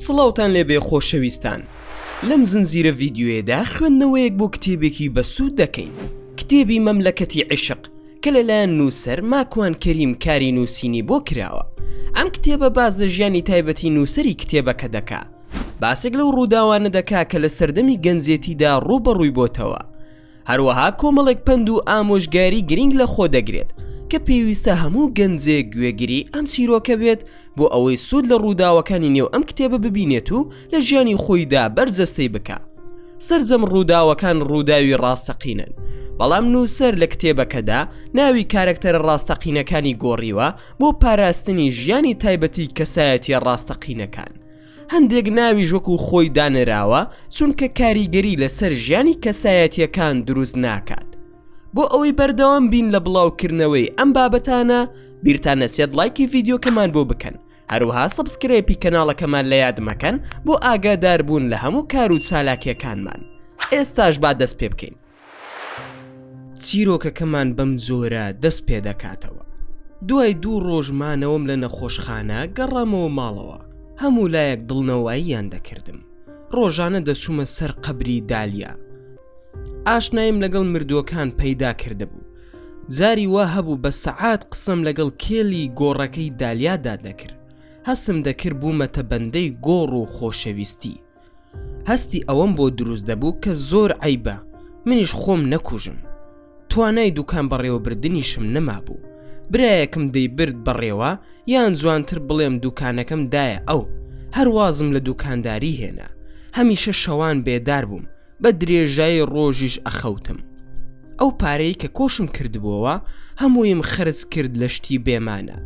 سڵاوتان لێبێ خۆشەویستان لەم زنجیرە ڤیدیۆیەدا خوێندنەوەیەک بۆ کتێبێکی بەسوود دەکەین کتێبی مەملەکەتی عیشق کە لەلایەن نووسەر ماکوان کەریم کاری نووسینی بۆ کراوە ئەم کتێبە باس لە ژیانی تایبەتی نووسەری کتێبەکە دەکا باسێک لەو ڕووداوانە دەکا کە لە سەردەمی گەنجێتیدا ڕووبەڕووی بۆتەوە هەروەها کۆمەڵێک پەند و ئامۆژگاری گرنگ لە خۆ دەگرێت کە پێویستە هەموو گەنجێک گوێگری ئەم چیرۆکە بێت بۆ ئەوەی سوود لە ڕووداوەکانی نێو ئەم کتێبە ببینێت و لە ژیانی خۆیدا بەرجەستەی بکا. سەرجەم ڕووداوەکان ڕووداوی ڕاستەقینەن، بەڵام نووسەر لە کتێبەکەدا ناوی کارەکتەرە ڕاستەقینەکانی گۆڕیوە بۆ پاراستنی ژیانی تایبەتی کەسایەتیە ڕاستەقینەکان. هەندێک ناویش وەکو خۆی دانراوە چونکە کاریگەری لەسەر ژیانی کەسایەتیەکان دروست ناکات. بۆ ئەوەی بەردەوام بین لە بڵاوکردنەوەی ئەم بابەتانە بیرتان نەچێت ڵایکی ڤیدیۆکەمان بۆ بکەن هەروەها subscribe ی کەناڵەکەمان لە یاد مەکەن بۆ ئاگاداربوون لە هەموو کار و چالاکیەکانمان ئێستاش با دەست پێ بکەین. چیرۆکەکەمان بەم جۆرە دەست پێ دەکاتەوە دوای دوو ڕۆژ مانەوەم لە نەخۆشخانە گەڕامەوە ماڵەوە هەموو لایەک دڵنەواییان دەکردم ڕۆژانە دەچوومە سەر قەبری دالیا ئاشنایم لەگەڵ مردووەکان پەیدا کردبوو جاری وا هەبوو بە سەعات قسەم لەگەڵ کێلی گۆڕەکەی دالیادا دەکرد هەستم دەکرد بوومەتە بەندەی گۆڕ و خۆشەویستی هەستی ئەوەم بۆ دروست دەبوو کە زۆر عەیبە منیش خۆم نەکوژم. توانای دوکان بەڕێوەبردنیشم نەمابوو. برایەکم دەیبرد بەڕێوە یان جوانتر بڵێم دوکانەکەم دایە ئەو. هەر وازم لە دوکانداری هێنا. هەمیشە شەوان بێدار بووم. بە درێژایی ڕۆژیش ئەخەوتم. ئەو پارەی کە کۆشم کردبۆوە هەموویم خەرج کرد لە شتی بێمانا.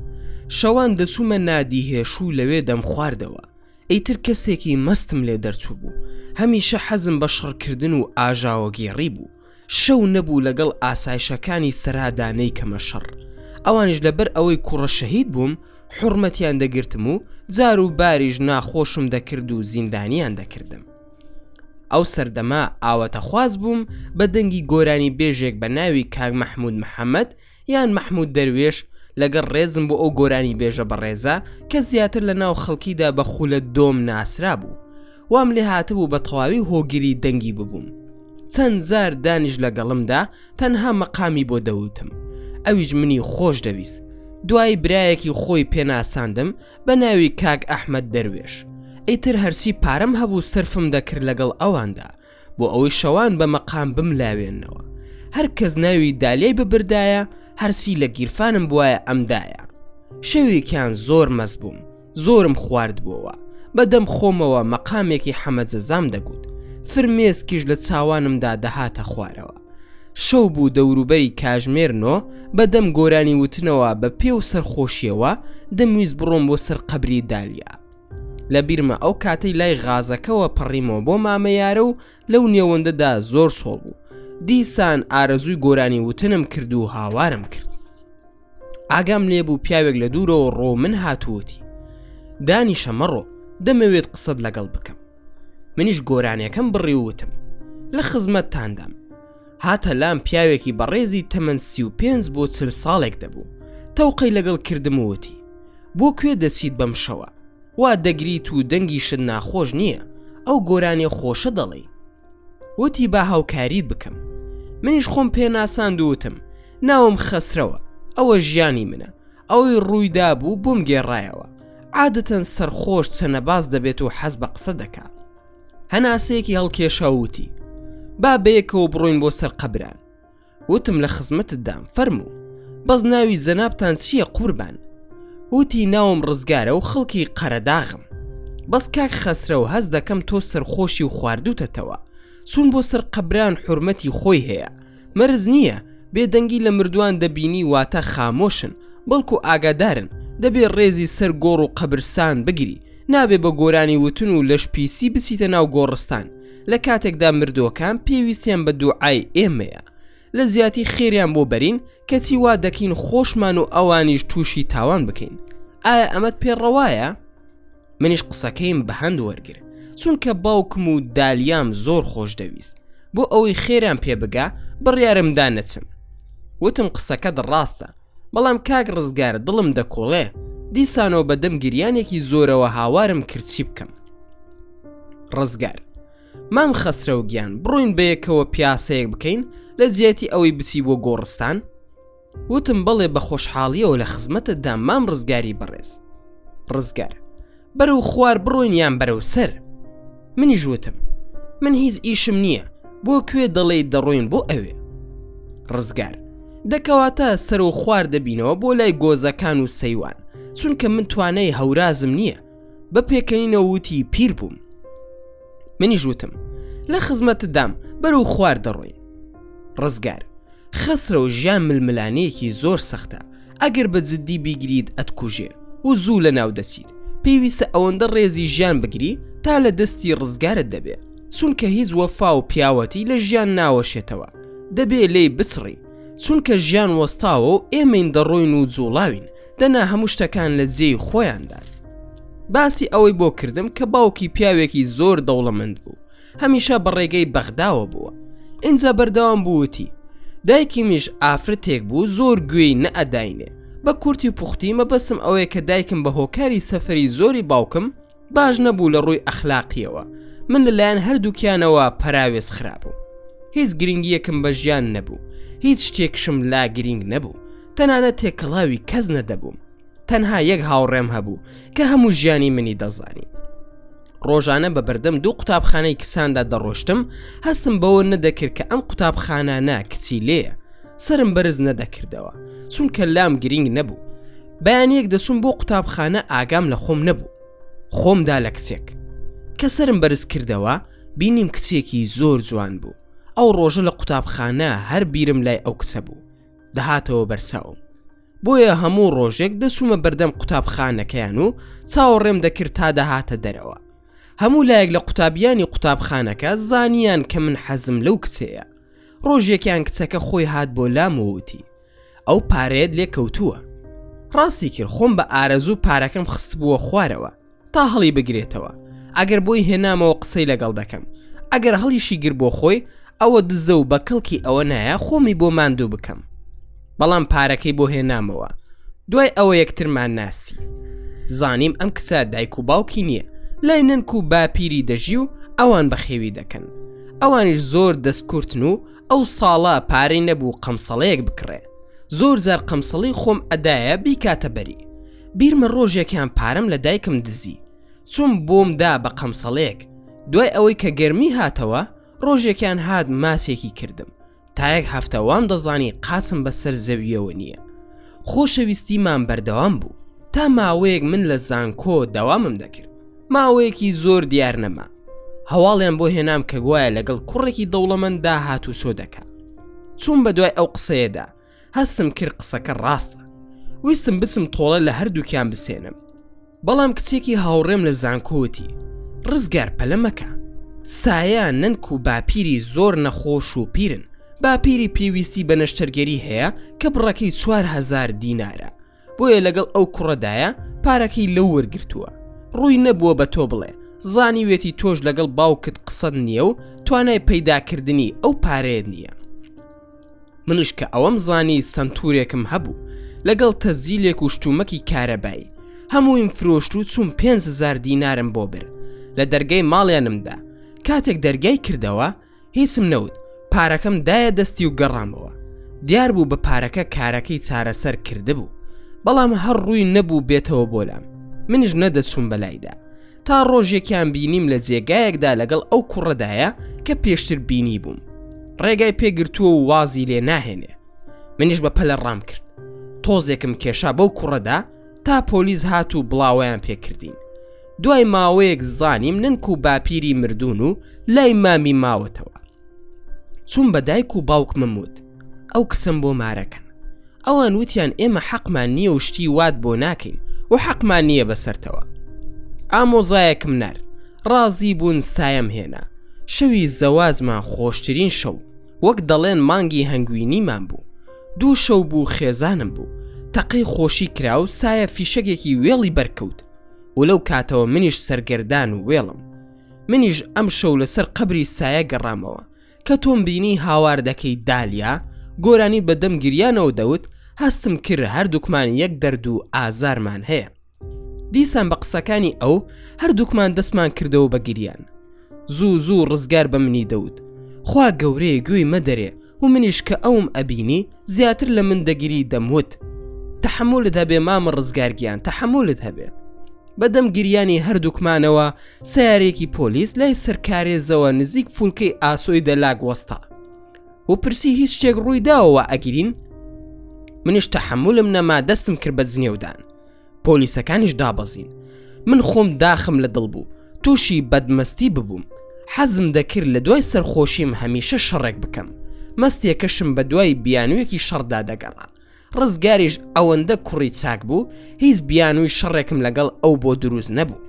شەوان دەچوومە نادی هێشوو لەوێ دەمخواردەوە. ئیتر کەسێکی مەستم لێ دەرچووبوو، هەمیشە حەزم بە شەڕکردن و ئاژاوەگێڕی بوو، شەو نەبوو لەگەڵ ئاسایشەکانی سەرادا نەیکەمە شەڕ، ئەوانیش لەبەر ئەوەی کوڕە شەهید بووم حوڕمەتیان دەگرتم و جار و باریش ناخۆشم دەکرد و زیندانیان دەکردم. ئەو سەردەمە ئاواتەخواز بووم بە دەنگی گۆرانیبێژێک بە ناوی کاک مەحموود محەمەد یان مەحمود دەروێش لەگەڵ ڕێزم بۆ ئەو گۆرانی بێژە بەڕێزە کە زیاتر لە ناو خەڵکیدا بە خولە دۆم ناسرا بوو وام لێ هاتبوو بە تەواوی هۆگری دەنگی ببووم چەند جار دانیش لەگەڵمدا تەنها مەقامی بۆ دەوتم ئەویش منی خۆش دەویست دوای برایەکی خۆی پێناساندم بە ناوی کاک ئەحمەد دەروێش ئیتر هەرچی پارەم هەبوو سەرفم دەکرد لەگەڵ ئەواندا بۆ ئەوەی شەوان بە مەقام بملاوێنەوە هەر کەس ناوی دالیای ببردایە هەرچی لە گیرفانم بواە ئەمدایە شەوێکیان زۆر مەست بووم زۆرم خواردبووەوە بە دەم خۆمەوە مەقامێکی حەمەجەزام دەگوت فرمێسکیش لە چاوانمدا دەهاتە خوارەوە شەو بوو دەوروبەری کاژمێر نۆ بە دەم گۆرانی وتنەوە بە پێ و سەرخۆشیەوە دەمویست بڕۆم بۆ سەر قەبری دالیا لە بیرمە ئەو کاتەی لای غازەکەوە پەڕیمەوە بۆ مامەیارە و لەو نێوەندەدا زۆر سۆڵ بوو دیسان ئارەزووی گۆرانی وتنم کرد و هاوارم کرد ئاگام لێبوو پیاوێک لە دوورەوە ڕۆ من هاتووتی دانیشە مەڕۆ دەمەوێت قسەت لەگەڵ بکەم منیش گۆرانیەکەم بڕی وتم لە خزمەتتاندام هاتە لام پیاوێکی بەڕێزی تەمەن 35 بۆ چل ساڵێک دەبوو تەوقەی لەگەڵ کردم وتی بۆ کوێ دەچیت بەم شەوە؟ وا دەگریت و دەنگیشت ناخۆش نییە، ئەو گۆرانیە خۆشە دەڵێی. وتی با هاوکاریت بکەم. منیش خۆم پێناساند و وتم ناوم خەسرەوە، ئەوە ژیانی منە، ئەوەی ڕوویدابوو بۆم گێڕایەوە. عادەتەن سەرخۆش چەنەباز دەبێت و حەز بە قسە دەکا. هەناسەیەکی هەڵکێشا و وتی با بەیەکەوە بڕۆین بۆ سەر قەبران. وتم لە خزمەتتدام فەرموو بەس ناوی جەنابتان چییە قوربان وتی ناوم ڕزگارە و خەڵکی قەرەداغم بەس کاک خەسرەو هەست دەکەم تۆ سەرخۆشی و خواردوتەتەوە چوون بۆ سەر قەبران حورمەتی خۆی هەیە مەرج نییە بێدەنگی لە مردووان دەبینی واتە خامۆشن بەڵکو ئاگادارن دەبێ ڕێزی سەر گۆڕ و قەبرسان بگری نابێ بە گۆرانی وتن و لەش پیسی بچیتە ناو گۆڕستان لە کاتێکدا مردووەکان پێویستیان بە دوعای ئێمەیە لە جیاتی خێریان بۆ بەرین کەچی وا دەکەین خۆشمان و ئەوانیش تووشی تاوان بکەین ئایا ئەمەت پێ ڕەوایە؟ منیش قسەکەیم بە هەند وەرگر چونکە باوکم و دالیام زۆر خۆش دەویست بۆ ئەوەی خێران پێ بگا بڕیارم دا نەچم وتم قسەکەت ڕاستە بەڵام کاک ڕزگار دڵم دەکوڵێ دیسانەوە بە دەم گریانێکی زۆرەوە هاوارم کرد چی بکەم. ڕزگار. مام خەسرەو گیان بڕۆین بەیەکەوە پیاسەیەک بکەین لە جیاتی ئەوەی بچی بۆ گۆڕستان؟ وتم بەڵێ بە خۆشحاڵیەوە لە خزمەتتدا مام ڕزگاری بەڕێز. ڕزگار. بەرەو خوار بڕۆین یان بەرەو سەر؟ منیش وتم من هیچ ئیشم نییە بۆ کوێ دەڵێی دەڕۆین بۆ ئەوێ. ڕزگار. دەکەواتە سەر و خوار دەبینەوە بۆ لای گۆزەکان و سەیوان چونکە من توانای هەورازم نییە بە پێکەنینەوە وتی پیر بووم. منیش وتم لە خزمەتتدام بەرەو خوار دەڕۆین. ڕزگار. خەسرەو ژیان ململانێیەکی زۆر سەختە ئەگەر بە جددی بیگریت ئەتکوژێ و زوو لەناو دەچیت پێویستە ئەوەندە ڕێزی ژیان بگری تا لە دەستی ڕزگارت دەبێ چونکە هیچ وەفا و پیاوەتی لە ژیان ناوەشێتەوە دەبێ لێی بچڕی چونکە ژیان وەستاوە و ئێمەین دەڕۆین و جوڵاوین دەنا هەموو شتەکان لە جێی خۆیاندان. باسی ئەوەی بۆ کردم کە باوکی پیاوێکی زۆر دەوڵەمەند بوو هەمیشە بە ڕێگەی بەغداوە بووە ئینجا بەردەوام بووتی دایکیمیش ئافرەتێک بوو زۆر گوێی نەئەداینێ بە کورتی و پوختی مەبەسم ئەوەیە کە دایکم بە هۆکاری سەفەری زۆری باوکم باش نەبوو لە ڕووی ئەخلاقیەوە من لەلایەن هەردووکیانەوە پەراوێز خرابووم هیچ گرنگیەکم بە ژیان نەبوو هیچ شتێکشم لا گرنگ نەبوو تەنانەت تێکەڵاوی کەس نەدەبووم تەنها یەک هاوڕێم هەبوو کە هەموو ژیانی منی دەزانی ڕۆژانە بە بەردەم دوو قوتابخانەی کچاندا دەڕۆشتم هەستم بەوە نەدەکرد کە ئەم قوتابخانانە کچی لێیە سرم بەرز نەدەکردەوە چونکە لام گرنگ نەبوو بەیانیەک دەچوم بۆ قوتابخانە ئاگام لە خۆم نەبوو خۆمدا لە کچێک کە سرم بەرز کردەوە بینیم کچێکی زۆر جوان بوو ئەو ڕۆژە لە قوتابخانە هەر بیرم لای ئەو کچە بوو دەهاتەوە بەرچاوم بۆیە هەموو ڕۆژێک دەچوومە بەردەم قوتابخانەکەیان و چاوەڕێم دەکرد تا دەهاتە دەرەوە هەموو لایەک لە قوتابیانی قوتابخانەکە زانیان کە من حەزم لەو کچەیە ڕۆژێکیان کچەکە خۆی هات بۆ لام و وتی ئەو پارەیەت لێ کەوتووە ڕاستی کرد خۆم بە ئارەزوو پارەکەم خستبووە خوارەوە تا هەڵی بگرێتەوە ئەگەر بۆی هێنامەوە قسەی لەگەڵ دەکەم ئەگەر هەڵیشی گر بۆ خۆی ئەوە دزە و بە کەڵکی ئەوە نایە خۆمی بۆ ماندوو بکەم بەڵام پارەکەی بۆ هێنامەوە دوای ئەوە یەکترمان ناسی زانیم ئەم کچە دایک و باوکی نییە لای نەنک و باپیری دەژی و ئەوان بەخێوی دەکەن ئەوانیش زۆر دەست کورتن و ئەو ساڵە پارەی نەبوو قەمسەڵەیەک بکڕێ زۆر جار قەمسەڵی خۆم ئەدایە بیکاتە بەری بیرمە ڕۆژێکیان پارەم لە دایکم دزی چوم بۆم دا بە قەمسەڵێک دوای ئەوەی کە گەرمی هاتەوە ڕۆژێکیان هات ماچێکی کردم تا یەک هەفتە وام دەزانی قاچم بەسەر زەویەوە نییە خۆشەویستیمان بەردەوام بوو تا ماوەیەک من لە زانکۆ دەوامم دەکرد ماوەیەکی زۆر دیار نەما هەواڵیان بۆ هێنام کە گوایە لەگەڵ کوڕێکی دەوڵەمەنددا هاتوچۆ دەکا چوون بە دوای ئەو قسەیەدا هەستم کرد قسەکە ڕاستە ویستم بچم تۆڵە لە هەردووکیان بسێنم بەڵام کچێکی هاوڕێم لە زانکۆوتی ڕزگار پەلە مەکە سایە نەنک و باپیری زۆر نەخۆش و پیرن باپیری پێویستی بە نەشتەرگەری هەیە کە بڕەکەی 4هزار دینارە بۆیە لەگەڵ ئەو کوڕەدایە پارەکەی لەو وەرگرتووە ڕووی نەبووە بە تۆ بڵێ زانیوێتی تۆش لەگەڵ باوکت قسەت نییە و توانای پەیداکردنی ئەو پارەیەت نییە منیش کە ئەوەم زانی سەنتورێکم هەبوو لەگەڵ تەزیلێک و شتومەکی کارەبایی هەموویم فرۆشت و چوم 5هزار دینارم بۆ بر لە دەرگای ماڵیانمدا کاتێک دەرگای کردەوە هیچم نەوت پارەکەم دایە دەستی و گەڕامەوە دیار بوو بە پارەکە کارەکەی چارەسەر کردبوو بەڵام هەر ڕووی نەبوو بێتەوە بۆلام منیش نەدەچووم بەلایدا تا ڕۆژێکیان بینیم لە جێگایەکدا لەگەڵ ئەو کوڕەدایە کە پێشتر بینی بووم ڕێگای پێگرتووە و وازی لێ ناهێنێ منیش بە پەلە ڕام کرد تۆزێکم کێشا بەو کوڕەدا تا پۆلیس هات و بڵاوەیان پێکردین دوای ماوەیەک زانیم ننک و باپیری مردوون و لای مامی ماوەتەوە چوون بە دایک و باوکمم وت ئەو کچەم بۆ مارەکەن ئەوان وتیان ئێمە حەقمان نییە و شتی وات بۆ ناکەین و حەقمان نییە بەسەرتەوە ئامۆزایەکم نارد ڕازی بوون سایم هێنا شەوی زەواجمان خۆشترین شەو وەک دەڵێن مانگی هەنگوینیمان بوو دوو شەو بوو خێزانم بوو تەقەی خۆشی کرا و سایە فیشەکێکی وێڵی بەرکەوت و لەو کاتەوە منیش سەرگەردان و وێڵم منیش ئەم شەو لەسەر قەبری سایە گەڕامەوە کە تۆم بینی هاوار دەکەی دالیا، گۆرانیت بە دەم گریانەوە دەوت، هەستم کرد هەردووکمان یەک دەرد و ئازارمان هەیە. دیسان بە قسەکانی ئەو هەردووکمان دەستمان کردەوە بە گریان. زوو زوو ڕزگار بە منی دەوت خوا گەورەیە گوێی مەدەرێ و منیش کە ئەوم ئەبینی زیاتر لە من دەگری دەموت تەحەمولت هەبێ مامە ڕزگار گیان تەحەمولت هەبێ. بەدەم گریانی هەردووکمانەوە سەیارەیەکی پۆلیس لای سەرکارێزەوە نزیک فولکەی ئاسۆی دەلاک وەستا و پرسی هیچ شتێک ڕووی داوەوە ئەگرین منیش تەحەمولم نەما دەستم کرد بە جنێودان پۆلیسەکانیش دابەزین من خۆم داخم لە دڵ بوو تووشی بەدمەستی ببووم حەزم دەکرد لە دوای سەرخۆشیم هەمیشە شەڕێک بکەم مەستیەکەشم بە دوای بیانوویەکی شەڕدا دەگەڕا ڕزگاریش ئەوەندە کوڕی چاک بوو هیچ بیانووی شەڕێکم لەگەڵ ئەو بۆ دروست نەبوو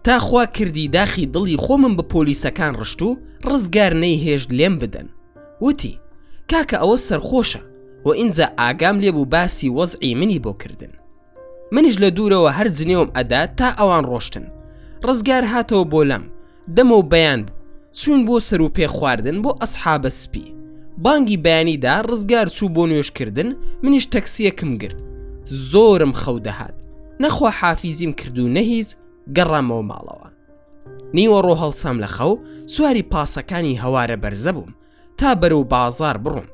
تا خوا کردی داخی دڵی خۆمم بە پۆلیسەکان ڕشت و ڕزگار نەیهێشت لێم بدەن وتی کاکە ئەوە سەرخۆشە و ئینجا ئاگام لێ بوو باسی وەزعی منی بۆ کردن منیش لە دوورەوە هەر جنێوم ئەدا تا ئەوان ڕۆشتن ڕزگار هاتەوە بۆ لام دەمەو بەیان بوو چوین بۆ سەرو پێ خواردن بۆ ئەسحابە سپی بانگی بەیانیدا ڕزگار چوو بۆ نوێژکردن منیش تەکسیەکم گرت زۆرم خەو دەهات نەخوا حافیزیم کرد و نەهیچ گەڕامەوە ماڵەوە نیوەڕۆ هەڵسام لە خەو سواری پاسەکانی هەوارە بەرزە بووم تا بەرەو بازار بڕۆم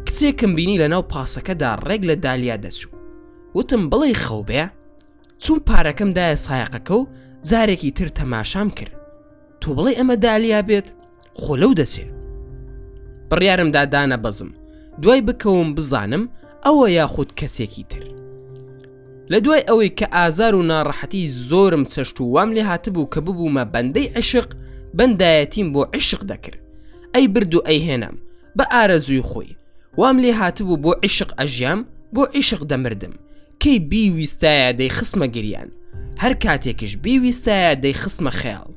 کچێکم بینی لەناو پاسەکەدا ڕێک لە دالیا دەچوو وتم بڵێ خەو بێ چووم پارەکەم دایە سایەقەکە و جارێکی تر تەماشام کرد تۆ بڵێ ئەمە دالیا بێت خۆ لەو دەچێ بڕیارمدا دانە بەزم دوای بکەوم بزانم ئەوە یاخود کەسێکی تر لە دوای ئەوەی کە ئازار و ناڕەحەتی زۆرم چەشت و وام لێ هاتبوو کە ببوومە بەندەی عشق بەندایەتیم بۆ عشق دەکرد ئەی برد و ئەی هێنام بە ئارەزووی خۆی وام لێ هاتبوو بۆ عیشق ئەژیام بۆ عیشق دەمردم کەی بیویستایە دەیخستمە گریان هەر کاتێکیش بیویستایە دەیخستمە خەیاڵ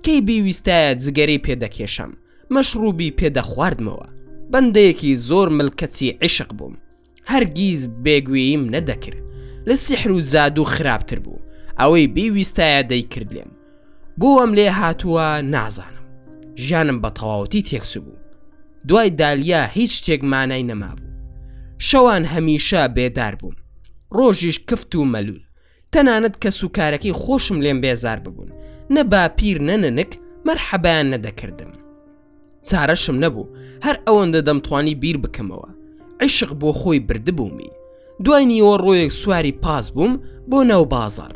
کەی بیویستایە جگەرەی پێ دەکێشام مەشڕوبی پێ دەخواردمەوە بەندەیەکی زۆر ملکەچی عیشق بووم هەرگیز بێگوێیم نەدەکرد لە سیحر و جادوو خراپتر بوو ئەوەی بیویستایە دەیکرد لێم بۆ وام لێ هاتووە نازانم ژیانم بە تەواوەتی تێکچبوو دوای دالیا هیچ شتێک مانای نەمابوو شەوان هەمیشە بێدار بووم ڕۆژیش کفت و مەلول تەنانەت کەس و کارەکەی خۆشم لێم بێزار ببوون نە باپیر نە نەنک مەرحەبایان نەدەکردم چارەشم نەبوو هەر ئەوەندە دەمتوانی بیر بکەمەوە عیشق بۆ خۆی بردبوومی دوای نیوەڕۆیەک سواری پاس بووم بۆ ناو بازاڕ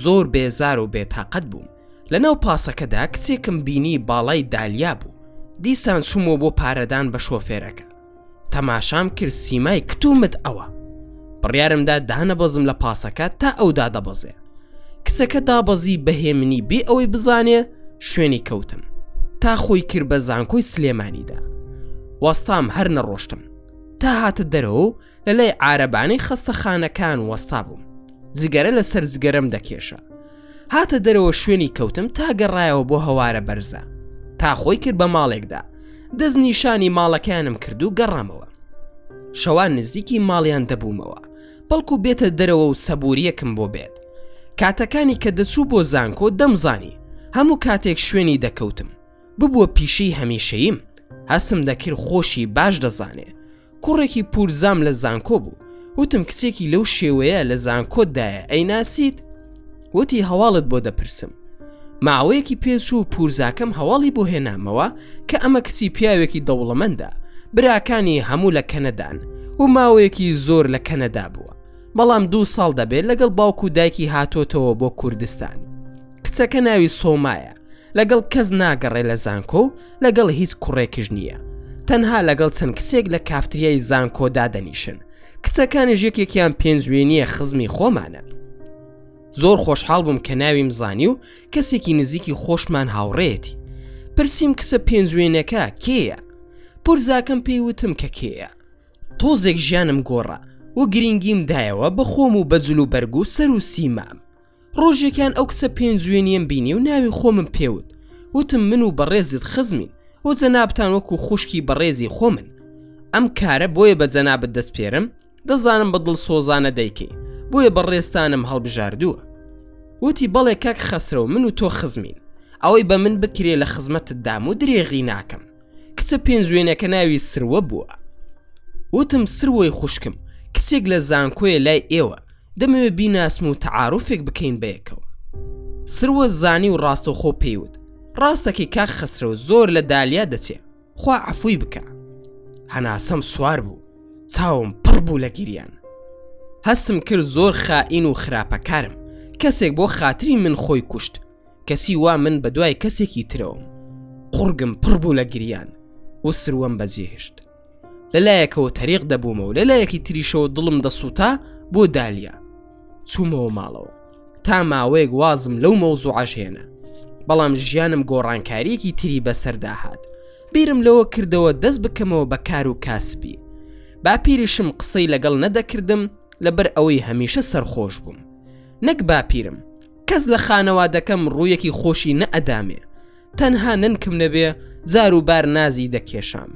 زۆر بێزار و بێتاقەت بووم لە ناو پاسەکەدا کچێکم بینی باڵای دالیا بوو دیسان چوومەوە بۆ پارەدان بە شۆفێرەکە تەماشام کرد سیمای کتومت ئەوە بڕیارمدا دانەبەزم لە پاسەکە تا ئەو دادەبەزێ کچەکە دابەزی بەهێمنی بێ ئەوەی بزانێ شوێنی کەوتم تا خۆی کرد بە زانکۆی سلێمانیدا وەستام هەر نەڕۆشتم تا هاتە دەرەوە و لە لای عارەبانەی خەستەخانەکان وەستا بووم جگەرە لەسەر جگەرەم دەکێشا هاتە دەرەوە شوێنی کەوتم تا گەڕایەوە بۆ هەوارە بەرزە تا خۆی کرد بە ماڵێکدا دەست نیشانی ماڵەکەیانم کرد و گەڕامەوە شەوان نزیکی ماڵیان دەبوومەوە بەڵکو بێتە دەرەوە و سەبووریەکم بۆ بێت کاتەکانی کە دەچوو بۆ زانکۆ دەمزانی هەموو کاتێک شوێنی دەکەوتم ببووە پیشەی هەمیشەییم هەستم دەکرد خۆشی باش دەزانێ کوڕێکی پورزام لە زانکۆ بوو وتم کچێکی لەو شێوەیە لە زانکۆتدایە ئەیناسیت؟ وتی هەواڵت بۆ دەپرسم ماوەیەکی پێچوو پورزاکەم هەواڵی بۆ هێنامەوە کە ئەمە کچی پیاوێکی دەوڵەمەندە براکانی هەموو لە کەنەدان و ماوەیەکی زۆر لە کەنەدا بووە بەڵام دوو ساڵ دەبێت لەگەڵ باوک و دایکی هاتۆتەوە بۆ کوردستان کچەکە ناوی سۆمایە لەگەڵ کەس ناگەڕێ لە زانکۆ و لەگەڵ هیچ کوڕێکیش نییە تەنها لەگەڵ چەند کچێک لە کافتریای زانکۆ دادەنیشن کچەکانیش یەکێکیان پێنجوێنیە خزمی خۆمانە زۆر خۆشحاڵ بووم کە ناویم زانی و کەسێکی نزیکی خۆشمان هاوڕێیەتی پرسیم کچە پێنجوێنەکە کێیە پورزاکەم پێی وتم کە کێیە تۆزێک ژیانم گۆڕا و گرینگیم دایەوە بە خۆم و بە جل و بەرگ و سەر و سیمام ڕۆژێکیان ئەو کچە پێنجوێنیەم بینی و ناوی خۆمم پێوت وتم من و بەڕێزت خزمین و جەنابتان وەکو خوشکی بەڕێزی خۆمن ئەم کارە بۆیە بە جەنابت دەسپێرم دەزانم بە دڵسۆزانە دەیکەی بۆیە بەڕێزتانم هەڵبژاردووە وتی بەڵێ کاک خەسرەو من و تۆ خزمین ئەوەی بە من بکرێ لە خزمەتتدام و درێغی ناکەم کچە پێنجوێنەکە ناوی سروە بووە وتم سروەی خوشکم کچێک لە زانکۆیە لای ئێوە دەمەوێ بیناسم و تەعاروفێک بکەین بەیەکەوە سروە زانی و ڕاستەوخۆ پێیوت. ڕاستەکەی کاک خەسرەو زۆر لە دالیا دەچێ خوا عەفووی بکا. هەناسەم سوار بوو، چاوم پڕ بوو لە گریان. هەستم کرد زۆر خائین و خراپەکارم، کەسێک بۆ خاتری من خۆی کوشت، کەسی وا من بە دوای کەسێکی ترەوەم. قوڕگم پڕ بوو لە گریان و سروەم بەجێهێشت. لە لایەکەوە تەریق دەبوومەوە لە لایەکی تریشەوە دڵم دەسووتا بۆ دالیا. چوومەوە ماڵەوە. تا ماوەیەک وازم لەو مەوزوعەش هێنا. بەڵام ژیانم گۆڕانکارییەکی تری بەسەردا هات. بیرم لەوە کردەوە دەست بکەمەوە بە کار و کاسبی. باپیریشم قسەی لەگەڵ نەدەکردم لەبەر ئەوەی هەمیشە سەرخۆش بووم. نەک باپیرم، کەس لە خانەوادەکەم ڕوویەکی خۆشی نەئەدامێ. تەنها نەنکم نەبێ جار و بار نازی دەکێشام.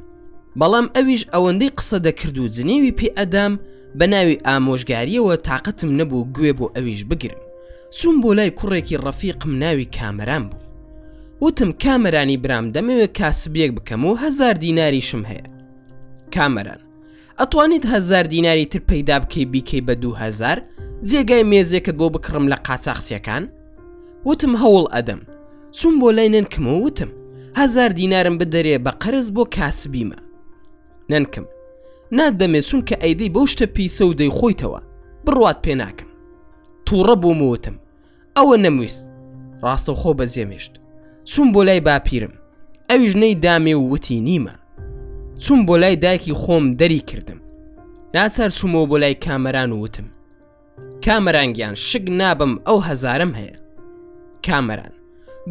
بەڵام ئەویش ئەوەندەی قسە دەکرد و جنێوی پێ ئەدام بە ناوی ئامۆژگارییەوە تاقەتم نەبوو گوێ بۆ ئەویش بگرم. چووم بۆ لای کوڕێکی ڕەفیقم ناوی کامەران بوو. وتم کامەرانی برام دەمەوێ کاسبیەک بکەم و هەزار دیناریشم هەیە. کامەران، ئەتوانیت هەزار دیناری تر پەیدا بکەی بیکەی بە 2000 جێگای مێزێکت بۆ بکڕم لە قاچاخچیەکان؟ وتم هەوڵ ئەدەم. چووم بۆ لای نەنکم و وتم هەزار دینارم بدەرێ بە قەرز بۆ کاسبیمە. نەنکم، ناتدەمێ چونکە ئەیدەی بەو شتە پیسە و دەیخۆیتەوە، بڕوات پێ ناکەم. تووڕە بووم و وتم ئەوە نەمویست. ڕاستەوخۆ بەجێمێشت. چووم بۆ لای باپیرم، ئەویش نەیدامێ و وتی نیمە. چووم بۆ لای دایکی خۆم دەری کردم. ناچار چوومەوە بۆ لای کامەران و وتم کامەران گیان شک نابم ئەو هەزارەم هەیە. کامەران،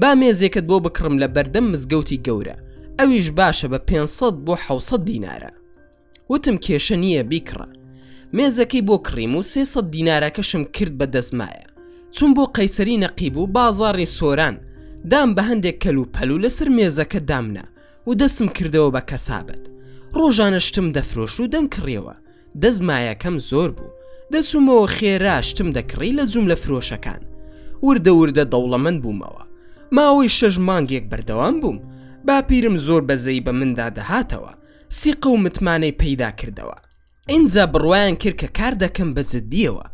با مێزێکت بۆ بکڕم لە بەردەم مزگەوتی گەورە، ئەویش باشە بە 500 بۆ 700 دینارە. وتم کێشە نییە بیکڕە. مێزەکەی بۆ کڕیم و 300 دینارەکەشم کرد بە دەستمایە. چووم بۆ قەیسەری نەقیب و بازاڕی سۆران، دام بە هەندێک کەل و پەل و لەسەر مێزەکە دامنا و دەستم کردەوە بە کەسابەت. ڕۆژانە شتم دەفرۆشت و دەمکڕیەوە. دەستمایەکەم زۆر بوو. دەچوومەوە خێرا شتم دەکڕی لە جوملە فرۆشەکان. وردە وردە دەوڵەمەند بوومەوە. ماوەی شەش مانگێک بەردەوام بووم. باپیرم زۆر بەزەیی بە مندا دەهاتەوە. سیقە و متمانەی پەیدا کردەوە. ئینجا بڕوایان کرد کە کار دەکەم بە جدییەوە.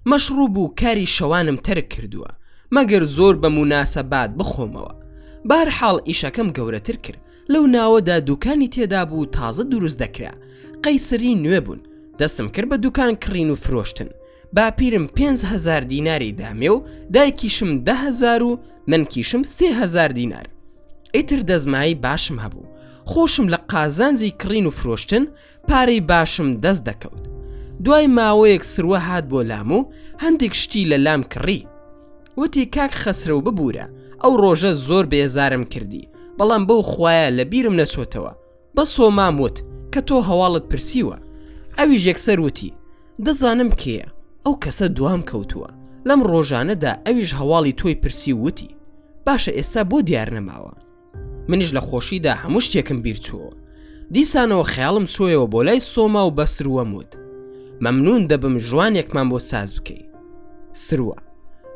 مەشڕوب و کاری شەوانم تەرک کردووە، مەگەر زۆر بە موناسەبات بخۆمەوە. بەهەرحاڵ ئیشەکەم گەورەتر کرد. لەو ناوەدا دوکانی تێدا بوو تازە دروست دەکرا. قەیسەری نوێ بوون. دەستم کرد بە دوکان کڕین و فرۆشتن. باپیرم 5000 دیناری دامێ و دایکیشم 10هزار و نەنکیشم 3000 دینار. ئیتر دەستمایەی باشم هەبوو. خۆشم لە قازانجی کڕین و فرۆشتن پارەی باشم دەست دەکەوت. دوای ماوەیەک سروە هات بۆ لام و هەندێک شتی لە لام کڕی. وتی کاک خەسرەو ببورە ئەو ڕۆژە زۆر بێزارم کردی، بەڵام بەو خوایە لە بیرم نەچۆتەوە. بە سۆمام وت کە تۆ هەواڵت پرسیوە. ئەویش یەکسەر وتی دەزانم کێیە، ئەو کەسە دوام کەوتووە. لەم ڕۆژانەدا ئەویش هەواڵی تۆی پرسی و وتی باشە ئێستا بۆ دیار نەماوە؟ منیش لە خۆشیدا هەموو شتێکم بیر چووەوە. دیسانەوە خەیاڵم چۆیەوە بۆ لای سۆما و بە سروەم وت مەمنوون دەبم ژوانێکمان بۆ ساز بکەی. سروە،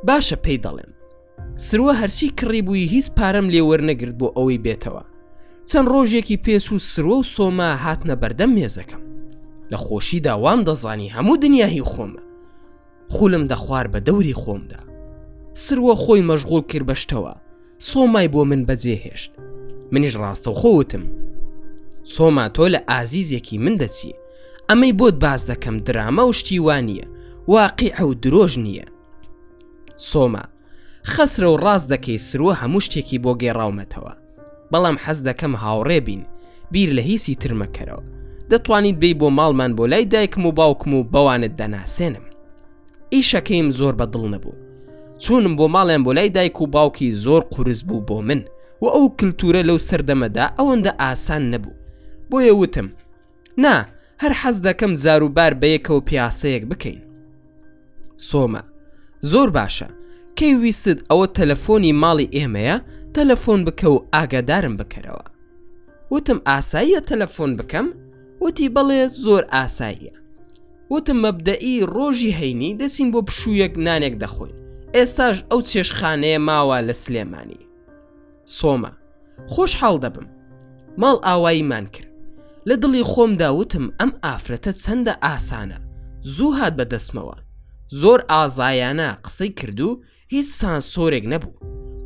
باشە پێی دەڵێم. سروە هەرچی کڕیبووی هیچ پارەم لێ وەرنەگرت بۆ ئەوەی بێتەوە. چەند ڕۆژێکی پێچوو سروە و سۆما هاتنە بەردەم مێزەکەم. لە خۆشیدا وام دەزانی هەموو دنیا هی خۆمە. خولم دەخوار بە دەوری خۆمدا. سروە خۆی مەشغوڵ کرد بە شتەوە. سۆمای بۆ من بەجێ هێشت. منیش ڕاستەوخۆ وتم سۆما تۆ لە ئازیزێکی من دەچی. ئەمەی بۆت باس دەکەم دراما و شتی وا نییە، واقیعە و درۆش نییە. سۆما، خەسرەو ڕاست دەکەی سروە هەموو شتێکی بۆ گێڕاومەتەوە. بەڵام حەز دەکەم هاوڕێ بین، بیر لە هیچی تر مەکەرەوە. دەتوانیت بێی بۆ ماڵمان بۆ لای دایکم و باوکم و بەوانت دەناسێنم. ئیشەکەیم زۆر بە دڵ نەبوو. چوونم بۆ ماڵیان بۆ لای دایک و باوکی زۆر قورس بوو بۆ من و ئەو کلتورە لەو سەردەمەدا ئەوەندە ئاسان نەبوو. بۆیە وتم نا هەر حەز دەکەم جاروبار بەیەکەوە پیاسەیەک بکەین. سۆما، زۆر باشە، کەی ویستت ئەوە تەلەفۆنی ماڵی ئێمەیە تەلەفۆن بکە و ئاگادارم بکەرەوە. وتم ئاساییە تەلەفۆن بکەم؟ وتی بەڵێ زۆر ئاساییە. وتم مەبدەئی ڕۆژی هەینی دەچین بۆ پشوویەک نانێک دەخۆین، ئێستاش ئەو چێشتخانەیە ماوە لە سلێمانی. سۆما، خۆشحاڵ دەبم. ماڵ ئاواییمان کرد. لە دڵی خۆمدا وتم ئەم ئافرەتە چەندە ئاسانە، زوو هات بە دەستمەوە. زۆر ئازایانە قسەی کرد و هیچ سانسۆرێک نەبوو.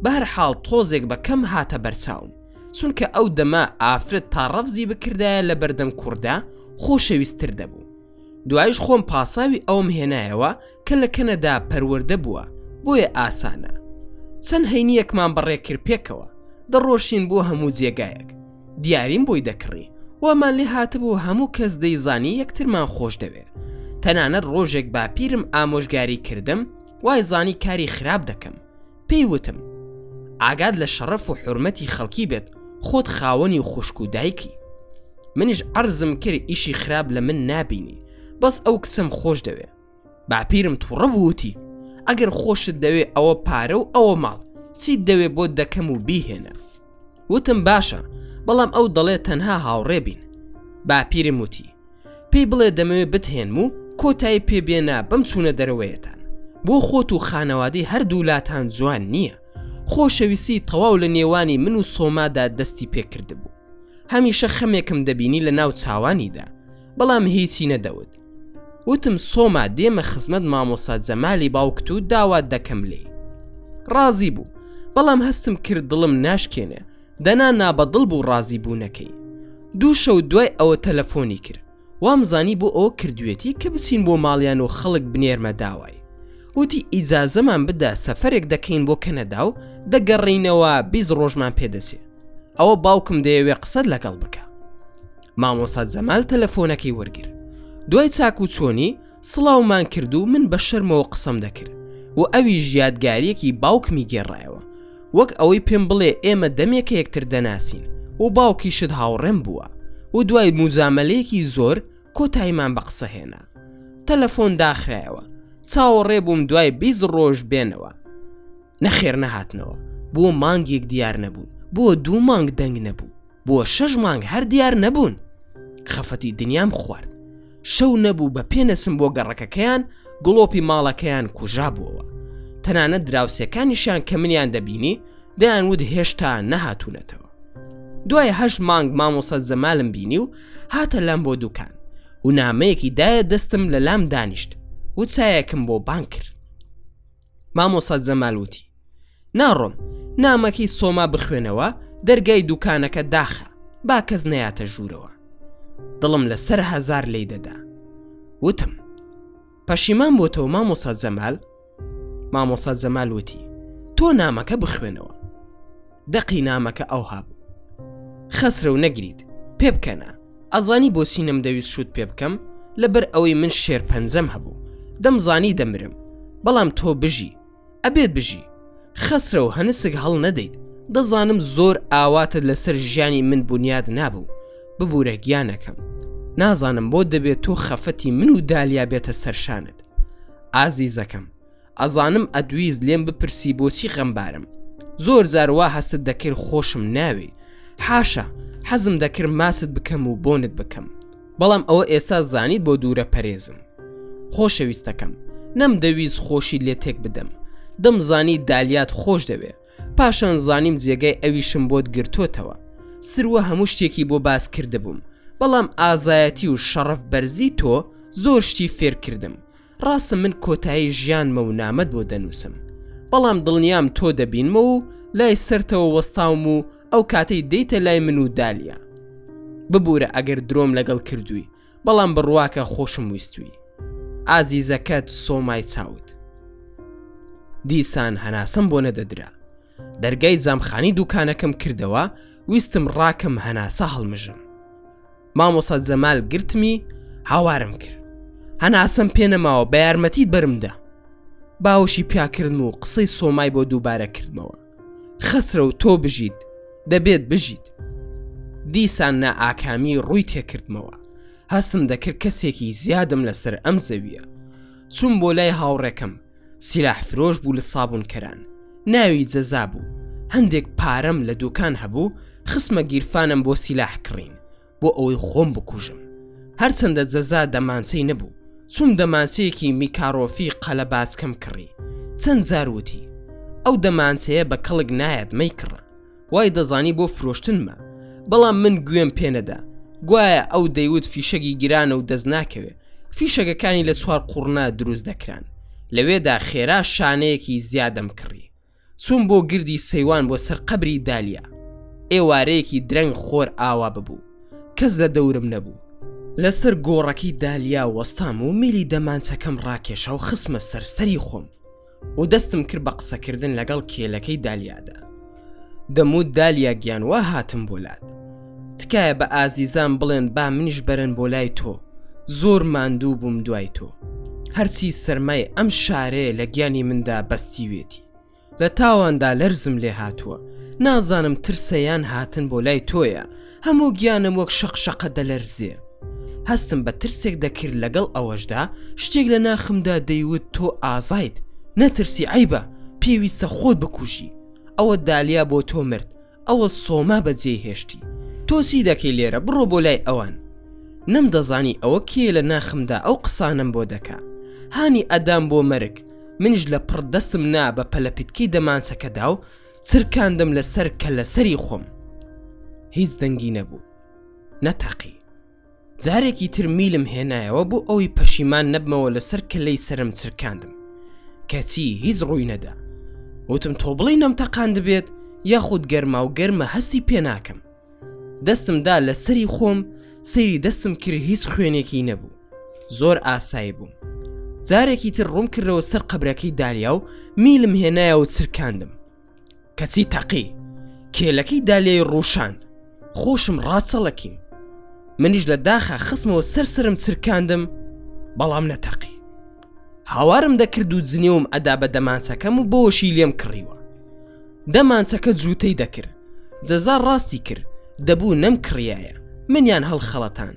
بەهەرحاڵ تۆزێک بە کەم هاتە بەرچاوم چونکە ئەو دەمە ئافرەت تا ڕەفزی بکردایە لە بەردەم کوڕدا خۆشەویستتر دەبوو. دوایش خۆم پاساوی ئەوەم هێنایەوە کە لە کەنەدا پەروەردە بووە بۆیە ئاسانە. چەند هەینییەکمان بەڕێ کرد پێکەوە، دەڕۆشتین بۆ هەموو جێگایەک. دیاریم بۆی دەکڕی. وامان لێ هاتبوو هەموو کەس دەیزانی یەکترمان خۆش دەوێ. تەنانەت ڕۆژێک باپیرم ئامۆژگاری کردم وای زانی کاری خراپ دەکەم. پێی وتم، ئاگات لە شەڕەف و حورمەتی خەڵکی بێت، خۆت خاوەنی خوشک و دایکی. منیش عەرزم کرد ئیشی خراپ لە من نابینی، بەس ئەو کچەم خۆش دەوێ. باپیرم توڕە بوو وتی، ئەگەر خۆشت دەوێ ئەوە پارە و ئەوە ماڵ، چیت دەوێ بۆت دەکەم و بیهێنە. وتم باشە، بەڵام ئەو دەڵێ تەنها هاوڕێ بین. باپیرم وتی، پێی بڵێ دەمەوێ بتهێنم و کۆتایی پێ بێنە بەم چوونە دەرەوەیەتان. بۆ خۆت و خانەوادەی هەردوو لاتان جوان نییە. خۆشەویستی تەواو لە نێوانی من و سۆمادا دەستی پێ کردبوو. هەمیشە خەمێکم دەبینی لە ناو چاوانیدا، بەڵام هیچی نەدەوت. وتم سۆما دێمە خزمەت مامۆستا جەمالی باوکت و داوات دەکەم لێی. ڕازی بوو، بەڵام هەستم کرد دڵم ناشکێنێ، دەنا نابەدڵ بوو ڕازی بوونەکەی. دوو شەو دوای ئەوە تەلەفۆنی کرد. وامزانی بۆ ئەوە کردوێتی کە بچین بۆ ماڵیان و خەڵک بنێرمە داوای. وتی ئیجازەمان بدە سەفەرێک دەکەین بۆ کەنەدا و دەگەڕێینەوە 20 ڕۆژمان پێدەچێ. ئەوە باوکم دەیەوێ قسەت لەگەڵ بکا. مامۆستا جەمال تەلەفۆنەکەی وەرگر. دوای چاک و چۆنی سڵاومان کرد و من بە شەرمەوە قسەم دەکرد و ئەویش یادگاریەکی باوکمی گێڕایەوە وەک ئەوەی پێم بڵێ ئێمە دەمێکە یەکتر دەناسین و باوکیشت هاوڕێم بووە و دوای موجامەلەیەکی زۆر کۆتاییمان بە قسە هێنا تەلەفۆن داخرایەوە چاوەڕێ بووم دوای 20 ڕۆژ بێنەوە نەخێر نەهاتنەوە بۆ مانگێک دیار نەبوون بۆ دوو مانگ دەنگ نەبوو بۆ شەش مانگ هەر دیار نەبوون خەفەتی دنیام خوارد شەو نەبوو بە پێ نەچم بۆ گەڕەکەکەیان گڵۆپی ماڵەکەیان کوژابووەوە تەنانەت دراوسێکانیشیان کە منیان دەبینی دەیان وت هێشتا نەهاتوونەتەوە دوای هەشت مانگ مامۆستا جەمالم بینی و هاتە لام بۆ دوکان و نامەیەکی دایە دەستم لە لام دانیشت و چایەکم بۆ بانگ کرد مامۆستا جەمال وتی ناڕۆم نامەکەی سۆما بخوێنەوە دەرگای دوکانەکە داخە با کەس نەیاتە ژوورەوە دڵم لەسەر هەزار لی دەدا وتم پەشیمان بۆتەوە مامۆسا جەمال مامۆسا جەمال وتی تۆ نامەکە بخوێنەوە دەقی نامەکە ئەوها بوو خەسرەو نەگریت پێ بکەنە ئەزانی بۆچی نەمدەویست شووت پێ بکەم لەبەر ئەوەی من شێرپەنجەم هەبوو دەمزانی دەمرم بەڵام تۆ بژی ئەبێت بژی خەسرەو هەنسک هەڵ نەدەیت دەزانم زۆر ئاواتت لەسەر ژیانی من بونیاد نابوو ببورە گیانەکەم نازانم بۆ دەبێت تۆ خەفەتی من و دالیا بێتە سەرشانت ئازیزەکەم ئەزانم ئەدویست لێم بپرسی بۆچی غەمبارم زۆر جار وا هەستت دەکرد خۆشم ناوێی حاشا حەزم دەکرد ماچت بکەم و بۆنت بکەم بەڵام ئەوە ئێستا زانیت بۆ دوورە پەرێزم خۆشەویستەکەم نەمدەویست خۆشیت لێ تێک بدەم دەمزانی دالیات خۆش دەوێ پاشان زانیم جێگای ئەویشم بۆت گرتۆتەوە سروە هەموو شتێکی بۆ باس کردبووم بەڵام ئازایەتی و شەڕەف بەرزی تۆ زۆر شتی فێر کردم ڕاستە من کۆتایی ژیانمە و نامەت بۆ دەنووسم بەڵام دڵنیام تۆ دەبینمەوە و لای سەرتەوە وەستاوم و ئەو کاتەی دێیتە لای من و دالیا ببوورە ئەگەر درۆم لەگەڵ کردووی بەڵام بڕواکە خۆشم ویستووی ئازیزەکەت سۆمای چاوت دیسان هەناسەم بۆ نەدەدرا دەرگای جامخانی دوکانەکەم کردەوە ویستم ڕاکەم هەناسە هەڵمژم مامۆستا جەمال گرتمی هاوارم کرد هەناسەم پێ نەماوە بە یارمەتیت بەرمدا باوەشی پیاکردم و قسەی سۆمای بۆ دووبارە کردمەوە خەسرە و تۆ بژیت دەبێت بژیت دیسان نائاکامی ڕووی تێکردمەوە هەستم دەکرد کەسێکی زیادم لەسەر ئەم زەویە چوم بۆ لای هاوڕێکەم سیلاح فرۆش بوو لە سابونکەران ناوی جەزا بوو هەندێک پارەم لە دوکان هەبوو خستمە گیرفانم بۆ سیلاح کڕین بۆ ئەوەی خۆم بکوژم هەرچەندە جەزا دەمانچەی نەبوو چوم دەمانچەیەکی میکارۆفی قەلەباچکەم کڕی چەند جار وتی ئەو دەمانچەیە بە کەڵک نایەت مەیکڕە وای دەزانی بۆ فرۆشتنمە بەڵام من گوێم پێنەدا گوایە ئەو دەیوت فیشەکی گرانە و دەست ناکەوێ فیشەکەکانی لە چوار قوڕنە دروست دەکران لەوێدا خێرا شانەیەکی زیادەم کڕی. چووم بۆ گردی سەیوان بۆ سەر قەبری دالیا. ئێوارەیەکی درەنگ خۆر ئاوا ببوو. کەس لە دەورم نەبوو. لەسەر گۆڕەکەی دالیا وەستام و میلی دەمانچەکەم ڕاکێشا و خستمە سەر سەری خۆم و دەستم کرد بە قسەکردن لەگەڵ کێلەکەی دالیادا. دەموت دالیا گیان وا هاتم بۆ لات. تکایە بە ئازیزان بڵێن با منیش بەرن بۆ لای تۆ. زۆر ماندوو بووم دوای تۆ. هەرچی سەرمای ئەم شارەیە لە گیانی مندا بەستیوێتی. لە تاواندا لەرزم لێ هاتووە. نازانم ترسە یان هاتن بۆ لای تۆیە. هەموو گیانم وەک شەق شەقە دەلەرزێ. هەستم بە ترسێک دەکرد لەگەڵ ئەوەشدا شتێک لە ناخمدا دەیوت تۆ ئازایت، نەترسی عەیبە، پێویستە خۆت بکوژی. ئەوە دالیا بۆ تۆ مرد، ئەوە سۆما بەجێی هێشتی. تۆ چی دەکەی لێرە بڕۆ بۆ لای ئەوان. نەمدەزانی ئەوە کێیە لە ناخمدا ئەو قسانەم بۆ دەکا. هانی ئەدام بۆ مەرگ، منیش لە پڕ دەستم نا بە پەلەپیتکەی دەمانچەکەدا و چرکاندم لەسەر کەللەسەری خۆم. هیچ دەنگی نەبوو. نەتەقی. جارێکی تر میلم هێنایەوە بۆ ئەوی پەشیمان نەبمەوە لەسەر کەلەی سەرم چرکاندم. کەچی هیچ ڕووی نەدا. وتم تۆ بڵێی نەمتەقاندبێت یاخود گەرما و گەرمە هەستی پێ ناکەم. دەستم دا لە سەری خۆم سەیری دەستم کرد هیچ خوێنێکی نەبوو. زۆر ئاسایی بووم. جارێکی تر ڕووم کردەوە سەر قەبرەکەی دالیا و میلم هێنایە و چرکاندم. کەچی تەقی کێلەکەی دالیای ڕووشاند خۆشم ڕاچەڵەکیم منیش لە داخا خستمەوە سەر سرم چرکاندم بەڵام نەتەقی هاوارم دەکرد و جنێوم ئەدا بە دەمانچەکەم و بۆشی لێم کڕیوە دەمانچەکە جووتەی دەکرد جەزا ڕاستی کرد دەبوو نەم کڕایە منیان هەڵخەڵەتان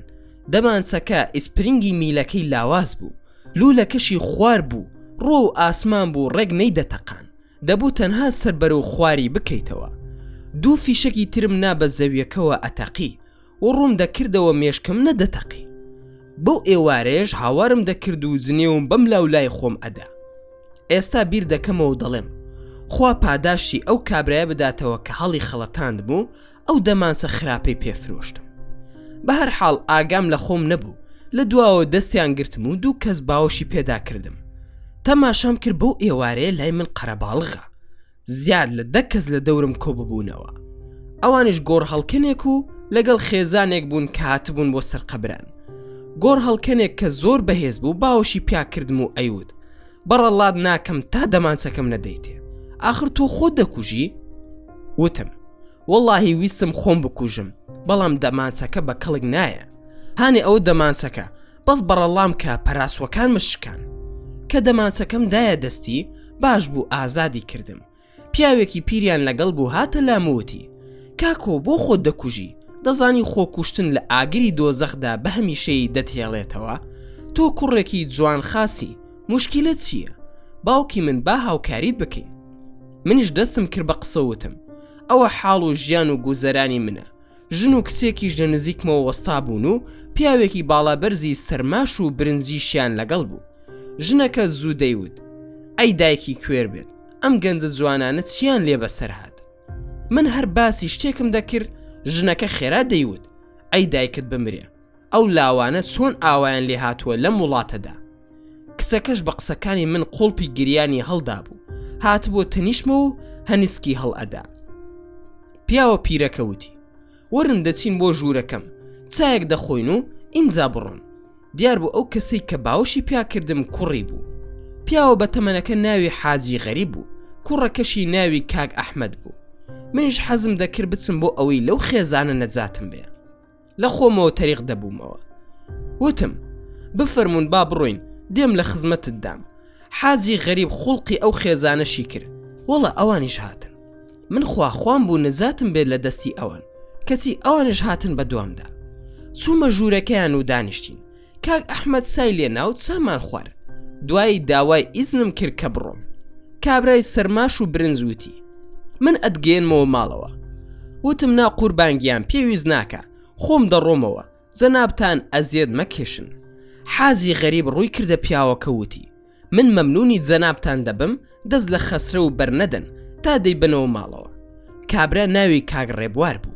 دەمانچەکە ئیسپرینگی میلەکەی لاواز بوو لولەکەشی خوار بوو ڕۆ و ئاسمان بوو ڕێک نەیدەتەقان دەبوو تەنها سەر بەرەو خواری بکەیتەوە. دوو فیشەکی ترم نا بە زەویەکەوە ئەتەقی و ڕووم دەکردەوە مێشکم نەدەتەقی. بەو ئێوارەیەش هاوارم دەکرد و جنێوم بەم لاو لای خۆم ئەدا. ئێستا بیر دەکەمەوە و دەڵێم خوا پاداشتی ئەو کابرایە بداتەوە کە هەڵی خەڵەتاندم و ئەو دەمانچە خراپەی پێ فرۆشتم. بە هەر حاڵ ئاگام لە خۆم نەبوو، لە دواوە دەستیان گرتم و دوو کەس باوەشی پێدا کردم. تەماشام کرد بەو ئێوارەیە لای من قەرەباڵغە. زیاد لە دە کەس لە دەورم کۆ ببوونەوە. ئەوانیش گۆڕهەڵکەنێک و لەگەڵ خێزانێک بوون کە هاتبوون بۆ سەر قەبران. گۆڕهەڵکەنێک کە زۆر بەهێز بوو باوەشی پیا کردم و ئەیوت، بەڕەڵات ناکەم تا دەمانچەکەم نەدەیتێ. ئاخر تۆ خۆت دەکوژی؟ وتم، وەڵاهی ویستم خۆم بکوژم بەڵام دەمانچەکە بە کەڵک نایە هانێ ئەوە دەمانچەکە بەس بەڕەڵام کە پەراسوەکانمە شکان کە دەمانچەکەم دایە دەستی باش بوو ئازادی کردم پیاوێکی پیریان لەگەڵ بوو هاتە لام وتی کاکۆ بۆ خۆت دەکوژی دەزانی خۆکوشتن لە ئاگری دۆزەخدا بە هەمیشەیی دەتهێڵێتەوە تۆ کوڕێکی جوان خاسی موشکیلە چییە باوکی من با هاوکاریت بکەین منیش دەستم کرد بە قسە وتم ئەوە حاڵ و ژیان و گوزەرانی منە ژن و کچێکیش لە نزیکمەوە وەستا بوون و پیاوێکی باڵابەرزی سەرماش و برنجیشیان لەگەڵ بوو ژنەکە زوو دەیوت ئەی دایکی کوێر بێت ئەم گەنجە جوانانە چیان لێ بەسەر هات من هەر باسی شتێکم دەکرد ژنەکە خێرا دەیوت ئەی دایکت بمرێ ئەو لاوانە چۆن ئاوایان لێ هاتووە لەم وڵاتەدا کچەکەش بە قسەکانی من قوڵپی گریانی هەڵدابوو هاتبووە تەنیشتمەوە و هەنیسکی هەڵئەدا پیاوە پیرەکە وتی وەرن دەچین بۆ ژوورەکەم چایەک دەخۆین و ئینجا بڕۆن دیار بوو ئەو کەسەی کە باوەشی پیا کردم کوڕی بوو پیاوە بە تەمەنەکە ناوی حاجی غەریب بوو کوڕەکەشی ناوی کاک ئەحمەد بوو منیش حەزم دەکرد بچم بۆ ئەوەی لەو خێزانە نەجاتم بێ لە خۆمەوە تەریق دەبوومەوە وتم بفەرمونون با بڕۆین دێم لە خزمەتتدام حاجی غەریب خوڵقی ئەو خێزانەشی کرد وەڵا ئەوانیش هاتن من خواخوام بوو نەجاتم بێت لە دەستی ئەوان کەچی ئەوانش هاتن بە دوامدا چوومە ژوورەکەیان و دانیشتین کاک ئەحمەد سای لێنا و چامان خوارد دوایی داوای ئیزنم کرد کە بڕۆم کابرای سەرماش و برنج وتی من ئەتگەیەنمەوە ماڵەوە وتم نا قوربان گیان پێویست ناکا خۆم دەڕۆمەوە جەنابتان ئەزیەت مەکێشن حاجی غەریب ڕووی کردە پیاوەکە وتی من مەمنونی جەنابتان دەبم دەست لە خەسرەو بەرنەدەن تا دەیبەنەوە ماڵەوە کابرا ناوی کاک ڕێبوار بوو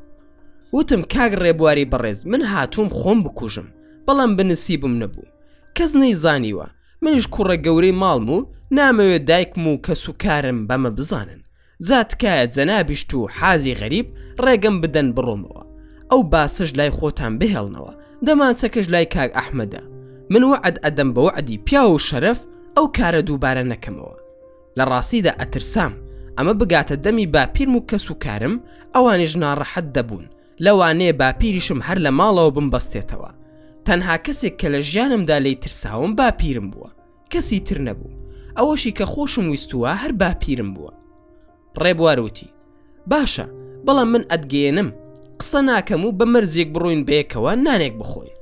وتم کاک ڕێبواری بەڕێز من هاتووم خۆم بکوژم بەڵام بنسیبم نەبوو کەس نەیزانیوە منیش کوڕە گەورەی ماڵم و نامەوێ دایکم و کەس و کارم بەمە بزانن. جا تکایە جەنابیشت و حاجی غەریب ڕێگەم بدەن بڕۆمەوە. ئەو باسەش لای خۆتان بهێڵنەوە، دەمانچەکەش لای کاک ئەحمەدە. من وەعد ئەدەم بە وەعدی پیاو و شەرەف ئەو کارە دووبارە نەکەمەوە. لە ڕاستیدا ئەترسام ئەمە بگاتە دەمی باپیرم و کەس و کارم، ئەوانیش ناڕەحەت دەبوون، لەوانەیە باپیریشم هەر لە ماڵەوە بمبەستێتەوە. تەنها کەسێک کە لە ژیانمدا لێی ترساوم باپیرم بووە، کەسی تر نەبوو. ئەوەشی کە خۆشم ویستووە هەر باپیرم بووە. ڕێبوار وتی، باشە، بەڵام من ئەتگەیەنم، قسە ناکەم و بە مەرجێک بڕۆین بەیەکەوە نانێک بخۆین.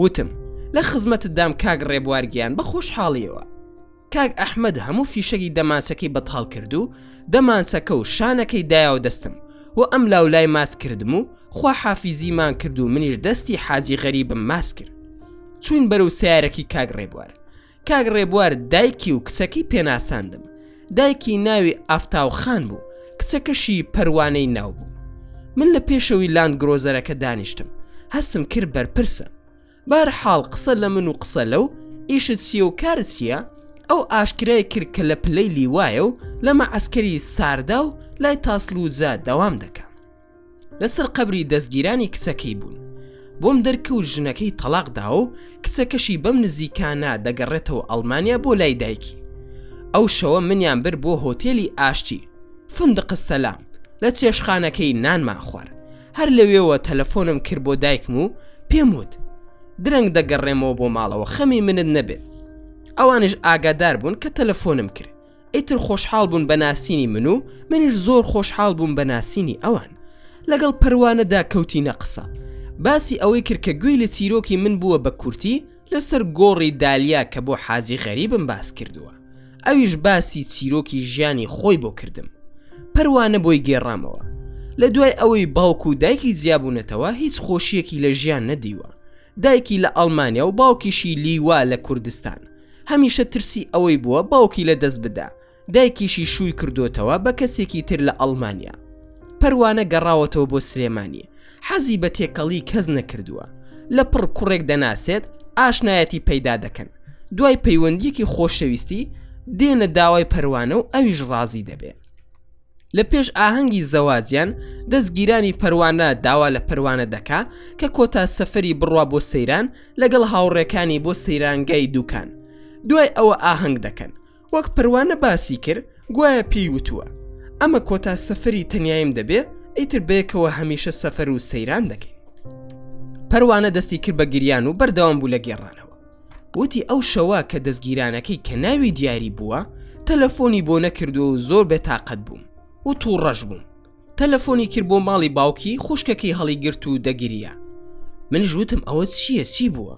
وتم، لە خزمەتتدام کاک ڕێبوار گیان بە خۆشحاڵییەوە. کاک ئەحمەد هەموو فیشەکی دەمانچەکەی بەتاڵ کرد و دەمانچەکە و شانەکەی دایەوە دەستم و ئەم لاو لای ماچ کردم و خواحافیزیمان کرد و منیش دەستی حاجی غەریبم ماچ کرد. چووین بەرەو سەیارەکی کاک ڕێبوار. کاک ڕێبوار دایکی و کچەکەی پێناساندم. دایکی ناوی ئافتاو خان بوو، کچەکەشی پەروانەی ناو بوو. من لە پێشەوی لاندگرۆزەرەکە دانیشتم. هەستم کرد بەرپرسە. بەهەرحاڵ قسە لە من و قسە لەو، ئیشت چییە و کارت چییە؟ ئەو ئاشکرای کرد کە لە پلەی لیوایە و لە مەعەسکەری ساردا و لای تاسلوجە دەوام دەکا. لەسەر قەبری دەستگیرانی کچەکەی بوون. بۆم دەرکەوت ژنەکەی تەڵاق داوە و کچەکەشی بەم نزیکانە دەگەڕێتەوە ئەڵمانیا بۆ لای دایکی. ئەو شەوە منیان برد بۆ هۆتێلی ئاشتی، فندق السلام، لە چێشتخانەکەی نانمان خوارد. هەر لەوێوە تەلەفۆنم کرد بۆ دایکم و پێم وت درەنگ دەگەڕێمەوە بۆ ماڵەوە خەمی منت نەبێت. ئەوانیش ئاگادار بوون کە تەلەفۆنم کرد. ئیتر خۆشحاڵ بوون بە ناسینی من و منیش زۆر خۆشحاڵ بووم بە ناسینی ئەوان. لەگەڵ پەروانەدا کەوتینە قسە. باسی ئەوەی کرد کە گوێی لە چیرۆکی من بووە بە کورتی لەسەر گۆڕی دالیا کە بۆ حاجی غەریبم باس کردووە. ئەویش باسی چیرۆکی ژیانی خۆی بۆ کردم. پەروانە بۆی گێڕامەوە. لە دوای ئەوەی باوک و دایکی جیابوونەتەوە هیچ خۆشییەکی لە ژیان نەدیوە. دایکی لە ئەڵمانیا و باوکیشی لیوا لە کوردستان. هەمیشە ترسی ئەوەی بووە باوکی لە دەست بدا، دایکیشی شووی کردۆتەوە بە کەسێکی تر لە ئەڵمانیا. پەروانە گەڕاوەتەوە بۆ سلێمانی، حەزی بە تێکەڵی کەس نەکردووە. لە پڕ کوڕێک دەناسێت، ئاشنایەتی پەیدا دەکەن. دوای پەیوەندییەکی خۆشەویستی، دێنە داوای پەروانە و ئەویش ڕازی دەبێ. لە پێش ئاهەنگی زەواجیان دەستگیرانی پەروانە داوا لە پەروانە دەکا کە کۆتا سەفەری بڕوا بۆ سەیران لەگەڵ هاوڕێکانی بۆ سەیرانگای دوکان دوای ئەوە ئاهەنگ دەکەن وەک پەروانە باسی کرد گوایە پێی وتووە ئەمە کۆتا سەفەری تەنیایم دەبێ ئیتر بەیەکەوە هەمیشە سەفەر و سەیران دەکەین پەروانە دەستی کرد بە گریان و بەردەوام بوو لە گێڕانەوە وتی ئەو شەوە کە دەستگیرانەکەی کە ناوی دیاری بووە تەلەفۆنی بۆ نەکردووە و زۆر بێتاقەت بووم و تووڕەش بووم تەلەفۆنی کرد بۆ ماڵی باوکی خوشکەکەی هەڵیگرت و دەگریا منیش وتم ئەوە چییە چی بووە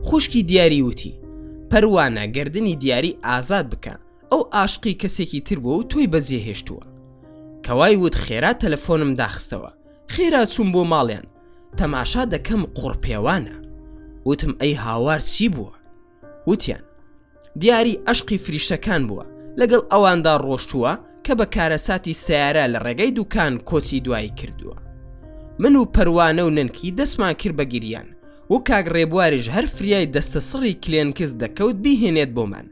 خوشکی دیاری وتی پەروانە گردنی دیاری ئازاد بکە ئەو ئاشقی کەسێکی تر بووە و تۆی بەجێهێشتووە کەوای وت خێرا تەلەفۆنم داخستەوە خێرا چووم بۆ ماڵیان تەماشا دەکەم قوڕپێوانە وتم ئەی هاوار چی بووە وتیان دیاری ئەشقی فریشتەکان بووە لەگەڵ ئەواندا ڕۆشتووە کە بە کارەساتی سیارە لە ڕێگەی دوکان کۆچی دوایی کردووە من و پەروانە و نەنکی دەستمان کرد بە گریان و کاک ڕێبواریش هەر فریای دەستە سڕی کلێنکس دەکەوت بیهێنێت بۆمان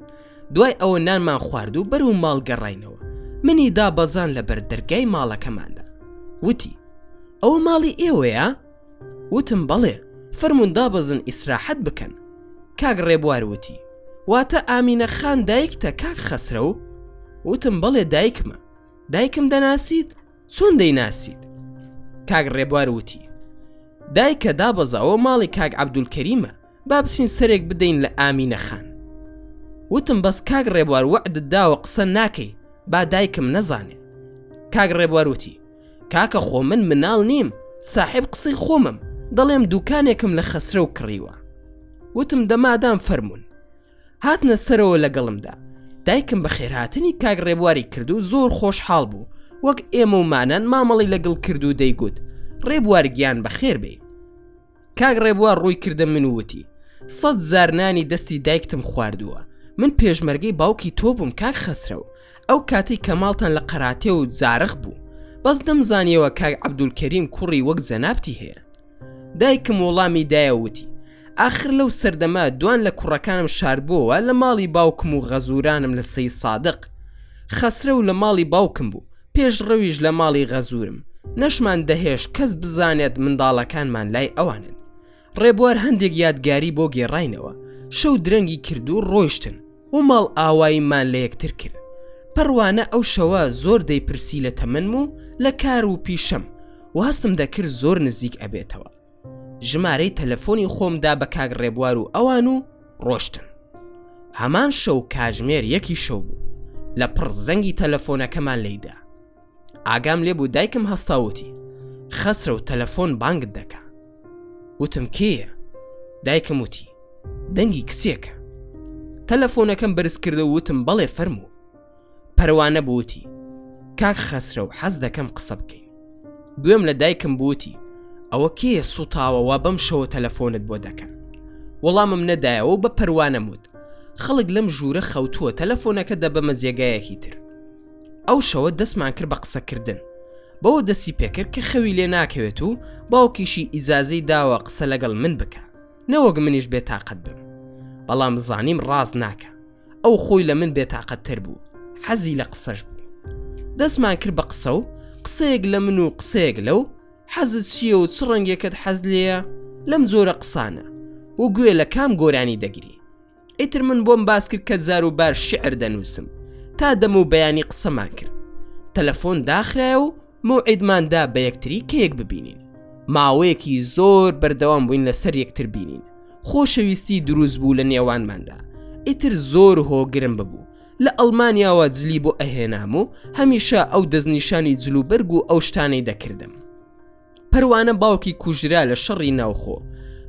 دوای ئەوە نانمان خوارد و بەرەو ماڵ گەڕاینەوە منی دابەزان لە بەر دەرگای ماڵەکەماندا وتی ئەوە ماڵی ئێوەیە؟ وتم بەڵێ، فەرموون دابەزن ئیسراحەت بکەن. کاک ڕێبوار وتی، واتە ئامینە خان دایکتە کاک خەسرەو؟ وتم بەڵێ دایکمە. دایکم دەناسیت؟ چۆن دەیناسیت؟ کاک ڕێبوار وتی، دایکە دابەزە ئەوە ماڵی کاک عەبدولکەریمە، با بچین سەرێک بدەین لە ئامینە خان. وتم بەس کاک ڕێبوار وەعدت داوە قسە ناکەی با دایکم نەزانێ. کاک ڕێبوار وتی، کاکە خۆ من مناڵ نیم ساحێب قسەی خۆمم دەڵێم دوکانێکم لە خەسرەو کڕیوە وتم دە مادام فەرموون هاتنە سەرەوە لەگەڵمدا دایکم بە خێرهاتنی کاک ڕێبواری کرد و زۆر خۆشحاڵ بوو وەک ئێمە و مانان مامەڵی لەگەڵ کرد و دەیگوت ڕێبوار گیان بەخێر بێی کاک ڕێبوار ڕووی کردە من و وتی، سەت جار نانی دەستی دایکتم خواردووە، من پێشمەرگەی باوکی تۆ بووم کاک خەسرەو، ئەو کاتەی کە ماڵتان لە قەراتێ و جارخ بوو، بەس نەمزانیەوە کاک عەبدولکەریم کوڕی وەک جەنابتی هەیە. دایکم وەڵامی دایە و وتی، ئاخر لەو سەردەمە دوان لە کوڕەکانم شاردبۆوە لە ماڵی باوکم و غەزورانم لە سەیدسادق. خەسرەو لە ماڵی باوکم بوو. پێشڕەویش لە ماڵی غەزورم نەشمان دەهێشت کەس بزانێت منداڵەکانمان لای ئەوانن. ڕێبوار هەندێک یادگاری بۆ گێڕاینەوە، شەو درەنگی کرد و ڕۆیشتن و ماڵ ئاواییمان لە یەکتر کرد. پەروانە ئەو شەوە زۆر دەیپرسی لە تەمەنم و لە کار و پیشەم و هەستم دەکرد زۆر نزیک ئەبێتەوە. ژمارەی تەلەفۆنی خۆم دا بە کاک ڕێبوار و ئەوان و ڕۆشتن. هەمان شەو کاژمێر یەکی شەو بوو. لە پڕ زەنگی تەلەفۆنەکەمان لێیدا. ئاگام لێ بوو دایکم هەستا وتی خەسرەو تەلەفۆن بانگت دەکا. وتم کێیە؟ دایکم وتی دەنگی کچێکە. تەلەفۆنەکەم بەرز کردەوە وتم بەڵێ فەرموو. پەروانە بووتی کاک خەسرەو حەز دەکەم قسە بکەین. گوێم لە دایکم بووتی ئەوە کێیە سوتاوە وا بەم شەوە تەلەفۆنت بۆ دەکا؟ وەڵامم نەدایەوە و بە پەروانەم وت خەڵک لەم ژوورە خەوتووە تەلەفۆنەکە دەبەمە جێگایەکی تر. ئەو شەوە دەستمان کرد بە قسەکردن. بەوە دەستی پێکرد کە خەوی لێ ناکەوێت و باوکیشی ئیجازەی داوە قسە لەگەڵ من بکا نەوەک منیش بێتاقەت بم. بەڵام زانیم ڕاست ناکا. ئەو خۆی لە من بێتاقەتتر بوو، حەزی لە قسەش بوو. دەستمان کرد بە قسە و قسەیەک لە من و قسەیەک لەو، حەزت چییە و چ ڕەنگێکت حەز لێیە، لەم جۆرە قسانە، و گوێ لە کام گۆرانی دەگری. ئیتر من بۆم باس کرد کە جار و بار شیعر دەنووسم. تا دەم و بەیانی قسەمان کرد. تەلەفۆن داخرایە و مەوعیدمان دا بە یەکتری کە یەک ببینین. ماوەیەکی زۆر بەردەوام بووین لەسەر یەکتر بینین. خۆشەویستی دروست بوو لە نێوانماندا. ئیتر زۆر هۆگرم ببوو. لە ئەڵمانیاوە جلی بۆ ئەهێنام و هەمیشە ئەو دەستنیشانی جلوبەرگ و ئەو شتانەی دەکردم. پەروانە باوکی کوژرا لە شەڕی ناوخۆ.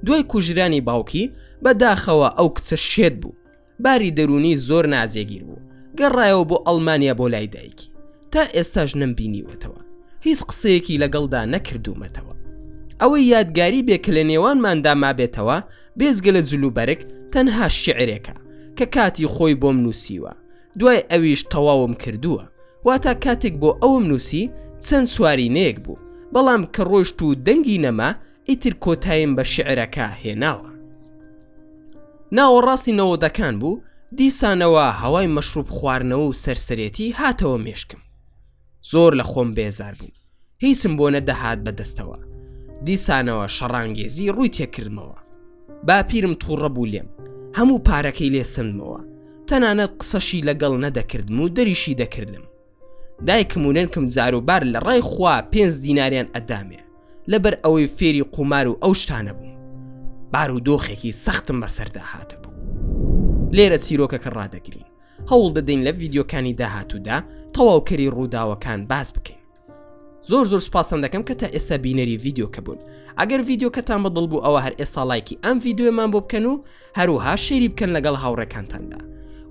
دوای کوژرانی باوکی، بە داخەوە ئەو کچە شێت بوو. باری دەروونی زۆر ناجێگیر بوو. گەڕایەوە بۆ ئەڵمانیا بۆ لای دایکی. تا ئێستاش نەمبینیوەتەوە. هیچ قسەیەکی لەگەڵدا نەکردوومەتەوە. ئەوەی یادگاری بێ کە لە نێوانماندا مابێتەوە، بێجگە لە جلوبەرگ، تەنها شیعرێکە، کە کاتی خۆی بۆم نووسیوە. دوای ئەویش تەواوم کردووە. واتا کاتێک بۆ ئەوم نووسی، چەند سوارینەیەک بوو. بەڵام کە ڕۆیشت و دەنگی نەما، ئیتر کۆتاییم بە شیعرەکە هێناوە. ناوەڕاستی نەوەدەکان بوو، دیسانەوە هەوای مەشروب خواردنەوە و سەرسەرێتی هاتەوە مێشکم. زۆر لە خۆم بێزار بووم. هیچم بۆ نەدەهات بە دەستەوە. دیسانەوە شەڕانگێزی ڕووی تێکردمەوە. باپیرم تووڕە بوو لێم. هەموو پارەکەی لێ سەندمەوە. تەنانەت قسەشی لەگەڵ نەدەکردم و دەریشی دەکردم. دایکم و نەنکم جاروبار لە ڕای خوا پێنج دیناریان ئەدامێ لەبەر ئەوەی فێری قومار و ئەو شتانە بووم. بارودۆخێکی سەختم بەسەردا هاتبوو. لێرە چیرۆکەکە ڕادەگرین. هەوڵ دەدەین لە ڤیدیۆکانی داهاتوودا تەواوکەری ڕووداوەکان باس بکەین. زۆر زۆر سوپاستان دەکەم کە تا ئێستا بینەری ڤیدیۆکە بوون. ئەگەر ڤیدیۆکەتان بەدڵ بوو ئەوە هەر ئێستا ڵایکی ئەم ڤیدیۆیەمان بۆ بکەن و هەروەها share ی بکەن لەگەڵ هاوڕێکانتاندا.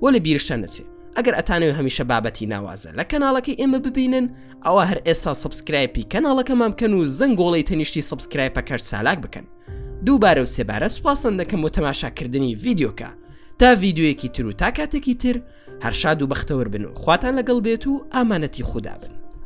وە لە بیرشتان نەچێ ئەگەر ئەتانەوێ هەمیشە بابەتی ناوازە لە کەناڵەکەی ئێمە ببینن ئەوە هەر ئێستا subscribe ی کەناڵەکەمان بکەن و زەنگۆڵەی تەنیشتی subscribe ەکەش چالاک بکەن. دووبارە و سێبارە سوپاستان دەکەم بۆ تەماشاکردنی ڤیدیۆکە. تا ڤیدیۆیەکی تر و تا کاتێکی تر هەر شاد و بەختەوەر بن و خواتان لەگەڵ بێت و ئامانەتی خودا بن.